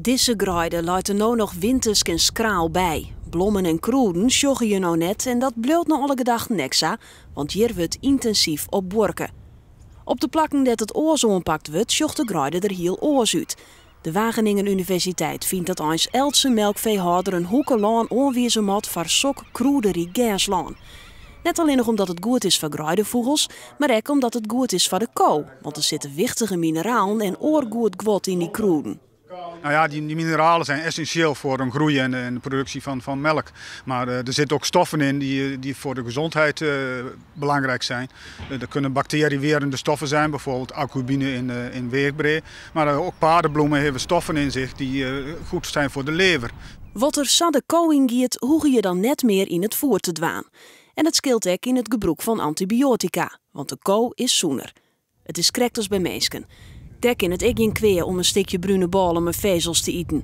Dizze greide leit der no noch wintersk en skraal by. Blommen en krûden sjogge je no net en dat bliuwt nei alle gedachten ek sa, want hjir wurdt yntinsyf op buorke. Op de plakken dêr't it oars oanpakt wurdt, sjocht de greide der hiel oars út. De Wageningen Universiteit fynt dat eins eltse melkfeehâlder in hoeke lân oanwize moat foar sok krûderyk gerslân. Net allinnich omdat it goed is foar greidefûgels, mar ek omdat it goed is foar de ko, want der sitte wichtige mineralen en oar goed guod yn dy krûden. Nou ja, die mineralen zijn essentieel voor een groei en de productie van melk. Maar er zitten ook stoffen in die voor de gezondheid belangrijk zijn. Er kunnen bacteriewerende stoffen zijn, bijvoorbeeld aucubine in weegbree. Maar ook paardenbloemen hebben stoffen in zich die goed zijn voor de lever. Wat der sa de ko yn giet, hoege je dan net mear yn it foer te dwaan. En it skeelt ek yn it gebrûk fan antibioatika, want de ko is sûner. It is krekt as by minsken. Dêr kin it ek gjin kwea om in stikje brune bôle mei fezels te iten.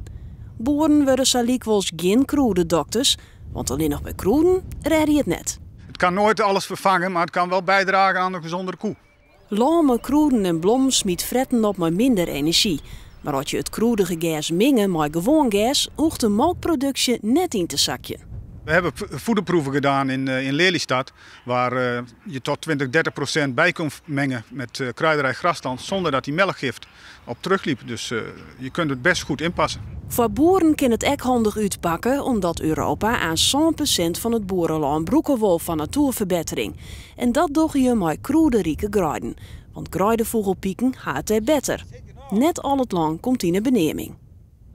Boeren wurde sa lykwols gjin krûdedokters, want allinnich mei krûden rêde je it net. Het kan nooit alles vervangen, maar het kan wel bijdragen aan een gezondere koe. Lân mei krûden en blommen smyt fretten op mei minder enerzjy. Mar as je it krûdige gers minge mei gewoan gers, hoecht de molkproduksje net yn te sakjen. We hebben voederproeven gedaan in Lelystad, waar je tot 20, 30% bij kunt mengen met kruidenrijk grasland, zonder dat die melkgift op terugliep. Dus je kunt het best goed inpassen. Foar boeren kin it ek handich útpakke, omdat Europa oan 7% fan it boerelân brûke wol foar natoerferbettering. En dat dogge je mei krûderike greiden, want greidefûgelpiken ha it dêr better. Net al it lân komt yn 'e beneaming.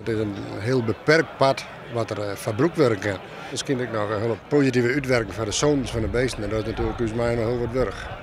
It is in hiel beperkt part wat der foar brûkt wurde kin. Miskien ek noch in hiele positive útwurking foar de sûnens fan de bisten en dat is natuerlik ús mei noch hiel wat wurdich.